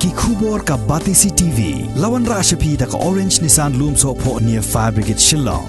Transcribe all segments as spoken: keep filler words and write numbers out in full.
Ki khubor ka Batesi T V. La wanrah sha phi da ka Orange Nissan Lumsohphoh near Fire Brigade Shillong.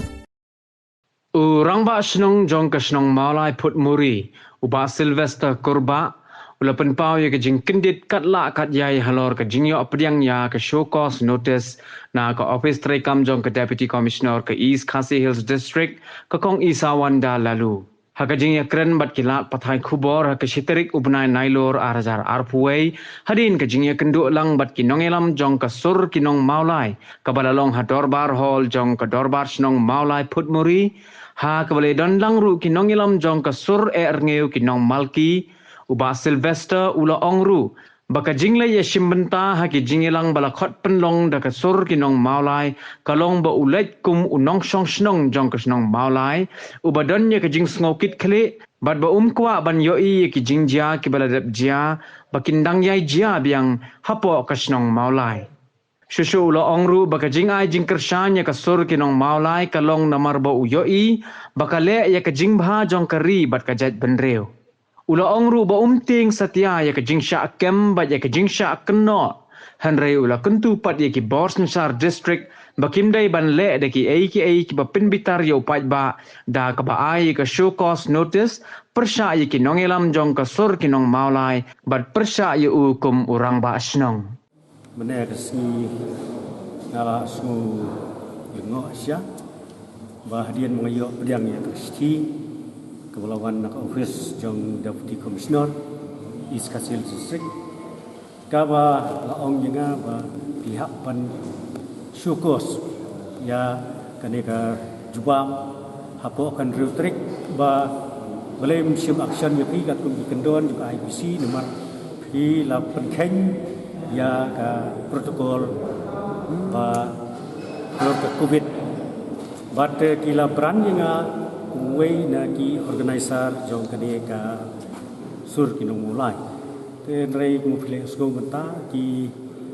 U Rangbah Shnong jong ka shnong Mawlai Phutmuri, u Bah Sylvester Kurbah, u la pynpaw ïa ka jingkyndit katba lah katba ïai halor ka jingïoh pdiang ïa ka show cause notice na ka ophis treikam jong ka Deputy Commissioner ka East Khasi Hills District, ka Kong Isawanda Laloo. Ha ka jingïakren bad ki lad pathai khubor ha ka shi tarik u bnai Nailur ar hajar arphew wei, hadien ka jingïakynduh lang bad ki nongïalam jong ka sur ki nong Mawlai, kaba la long ha Dorbar Hall jong ka Dorbar Shnong Mawlai Phutmuri, ha kaba la don lang ruh ki nongïalam jong ka sur eh rngiew ki nong Malki, u Bah Sylvester u la ong ruh ba ka jingleit ïashim bynta ha ki jingïalang ba la khot pynlong da ka sur ki nong Mawlai ka long ba u leit kum u nongshong shnong jong ka shnong Mawlai, uba don ïa ka jingsngew kit khlieh, bad ba um kwah ban ïohi ïa ki jingjia kiba la dep jia ba kin dang ïai jia biang hapoh ka shnong Mawlai. Shuh shuh u la ong ruh ba ka jingai jingkyrshan ïa ka sur ki nong Mawlai ka long namar ba u ïohi ba ka leh ïa ka jingbha jong ka ri bad ka jaitbynriew. U la ong ruh ba um tieng satia ïa ka jingshah kem bad ïa ka jingshah kynnoh, hynrei u la kyntu pat ïa ki bor synshar district ba kim dei ban leh da kiei kiei kiba pynbitar ïa u paidbah da kaba ai ïa ka show cause notice pyrshah ïa ki nongïalam jong ka sur ki nong Mawlai bad pyrshah ïa u kum u Rangbah Shnong. Mynne ka sngi nga la sngew ïa, nga ïoh sha ba hadien ba nga ïoh pdiang ïa ka shithi kaba la wan na ka ophis jong Deputy Commissioner East Khasi Hills District, kaba la ong ïa nga ba phi hap ban show cause ïa kane ka jubab hapoh ka hynriew tarik, ba balei ym shim action ïa phi katkum ki kyndon jong ka I P C, namar phi la pynkheiñ ïa ka protocol ba halor ka covid. Bad, eh, ki la bran ïa nga kum uwei na ki organizer jong kane ka sur ki nong Mawlai. Te hynrei kumba phi la sngew mynta, ki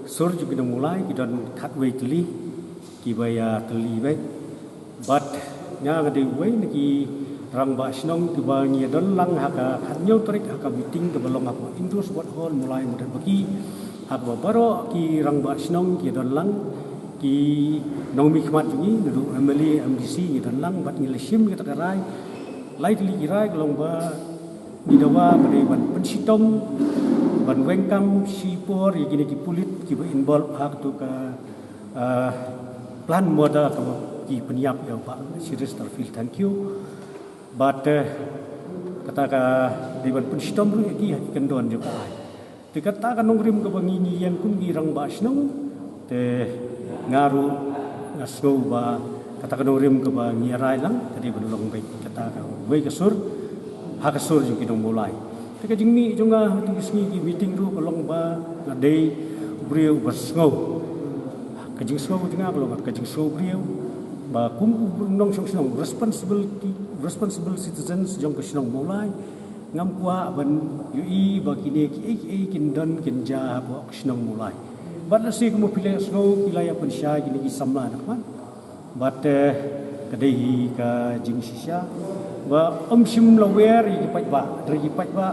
sur jong ki nong Mawlai ki don khatwei tylli kiba ïatylli beit. Bad nga nga dei uwei na ki Rangbah Shnong kiba ngi ïadon lang ha ka khathynñiew tarik ha ka meeting kaba long hapoh Indoor Sport Hall Mawlai Mawdatbaki, ha kaba baroh ki Rangbah Shnong ki ïadon lang, ki nongmihkhmat jong ngi naduh M L A, M D C ngi ïadon lang bad ngi la shim kata ka rai. Lai tylli ki rai ka long ba ngi dawa ba dei ban pynshitom, ban weng kam shipor ïa kine ki pulit kiba involve ha katu ka, ah, plan murder kaba ki pynïap ïa u Bah Sylvester Phil Thangkhiew. Bad, eh, kata ka dei ban pynshitom ruh ïa ki ha ki kyndon jong ka aiñ. Te kata ka nongrim kaba ngi ngi ïeng kum ki Rangbah Shnong, te nga ruh nga sngew ba kata ka nongrim kaba ngi rai lang ka dei ban long beit kata kawei ka sur ha ka sur jong ki nong Mawlai. Te ka jingmih jong nga ha katu ka sngi ki meeting ruh ka long ba nga dei u briew ba sngew, ka jingsngew jong nga ka long ka jingsngew briew ba kum u nongshong shnong, responsibility, responsible citizens jong ka shnong Mawlai, ngam kwah ban ïohi ba kine kiei kiei kin don kin jia hapoh ka shnong Mawlai. Bad lehse kumba phi la sngew ki la ïa pynshai kine ki samla na khmat. Bad, eh, ka dei hi ka jingshisha ba ym shym la wer ïa ki paidbah, hynrei ki paidbah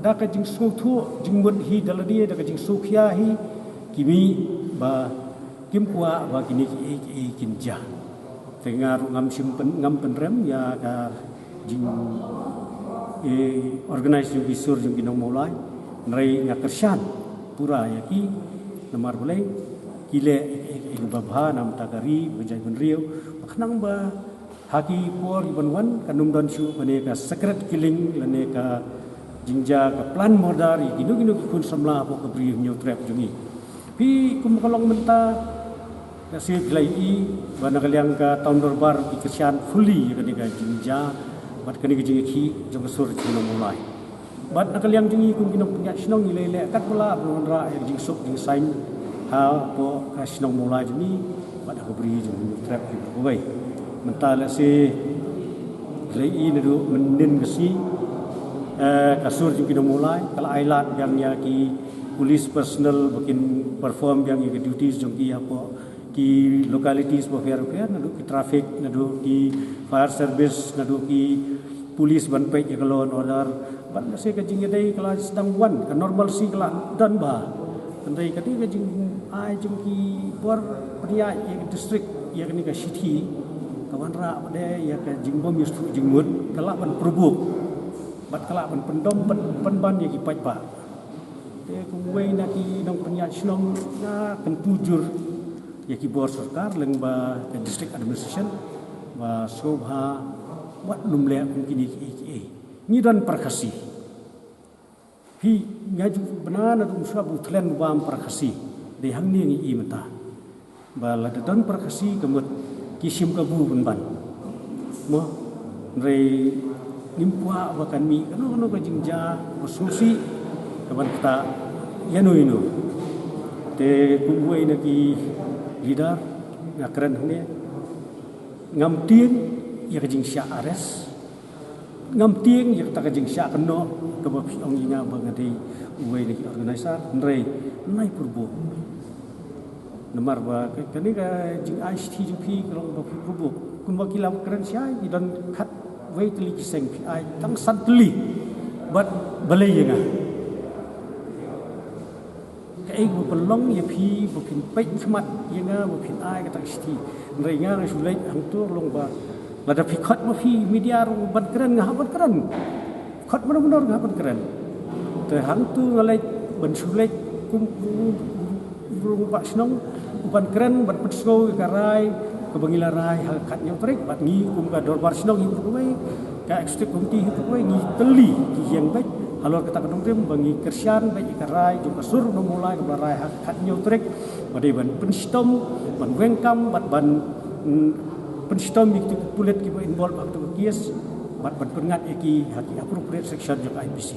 da ka jingsngewthuh jingmut hi da lade, da ka jingsngewkhia hi, ki mih ba kim kwah ba kine kiei kiei kin jia. Te nga ruh ngam shym pyn-, ngam pynrem ïa ka jing, eh, organize jong ki sur jong ki nong Mawlai, hynrei nga kyrshan pura ïa ki, namar balei, ki leh ïa ka, ïa ka, ïa ka babha na ka bynta ka ri, ka jaitbynriew, ba khnang ba ha ki por ki ban wan kan ym don shuh kane ka secret killing lane ka jingjia ka plan murder ïa kino kino ki khun samla hapoh ka Bri Hynñiewtrep jong ngi. Phi, kum ka long mynta, lehse phi la ïohi ba na ka liang ka Town Dorbar ki kyrshan fully ïa kane ka jingjia bad kane ka jingïakhih jong ka sur jong ki nong Mawlai. Bad na ka liang jong ngi kum ki nongpynïaid shnong ngi la ïaleh katba lah ban wanrah ïa ka jingsuk jingsaiñ hapoh ka shnong Mawlai jong ngi bad ha ka Bri jong Hynñiewtrep kiba kawei. Mynta lehse phi la ïohi naduh mynnin ka sngi, eh, ka sur jong ki nong Mawlai ka la ailad biang ïa ki police personnel ba kin perform biang ïa ki duties jong ki hapoh ki localities bapher bapher, naduh ki traffic, naduh ki fire service, naduh ki police ban peit ïa ka law and order. Bad lehse ka jingïadei ka la sdang wan, ka normalcy ka la don bha. Hynrei kane ka jingai jong ki bor pynïaid ïa ka district ïa kane ka shithi ka wanrah pat de ïa ka jingbym ïathuh jingmut, ka lah ban pyrshah bad ka lah ban pyndom pyn- pynban ïa ki paidbah. Te kum uwei na ki nongpynïaid shnong nga kyntu jur ïa ki bor sorkar lyngba ka district administration ba sngewbha wat lum leh kum kine kiei kiei. Ngi don para Khasi. Phi, nga ju bna na dum shuwa ba u thlen u bam para Khasi. Dei hangne ngi i mynta ba lada don para Khasi ka mut ki shim kabu pynban. Mo, hynrei ngim kwah ba kan mih kano kano ka jingjia ba sngewsih ka ban ktah ïano ïano. Te kum uwei na ki leader nga kren hangne, ngam tieng ïa ka jingshah arrest, ngam tieng ïa kata ka jingshah kynnoh kaba phi ong ïa nga ba nga dei uwei na ki organizer, hynrei nai pyrshah. Namar ba ka- kane ka jingai shithi jong phi ka long ba phi pyrshah. Kumba ki la kren shai, ki don khatwei tylli ki seng, phi ai tang san tylli. Bad balei ïa nga? Kaei ba pynlong ïa phi ba phin peit khmat ïa nga ba phin ai kata ka shithi? Hynrei nga nga shu leit hangto ruh long ba lada phi khot ma phi media ruh ban kren, nga hap ban kren. Khot mano mano ruh nga hap ban kren. Te hangto nga leit ban shu leit kum u- u- u- u- rangbah shnong u ban kren, ban pynsngew ïa ka rai kaba ngi la rai ha ka khathynñiew tarik. Bad ngi kum ka dorbar shnong hi kawei, ka executive committee hi kawei, ngi tylli ki ïeng beit halor kata ka nongrim ba ngi kyrshan beit ïa ka rai jong ka sur nong Mawlai kaba la rai ha ka khathynñiew tarik, ba dei ban pynshitom, ban weng kam bad ban mm, pynshitom ïa kito ki pulit kiba involve ha kato ka case bad ban pynngat ïa ki ha ki appropriate section jong ka I P C.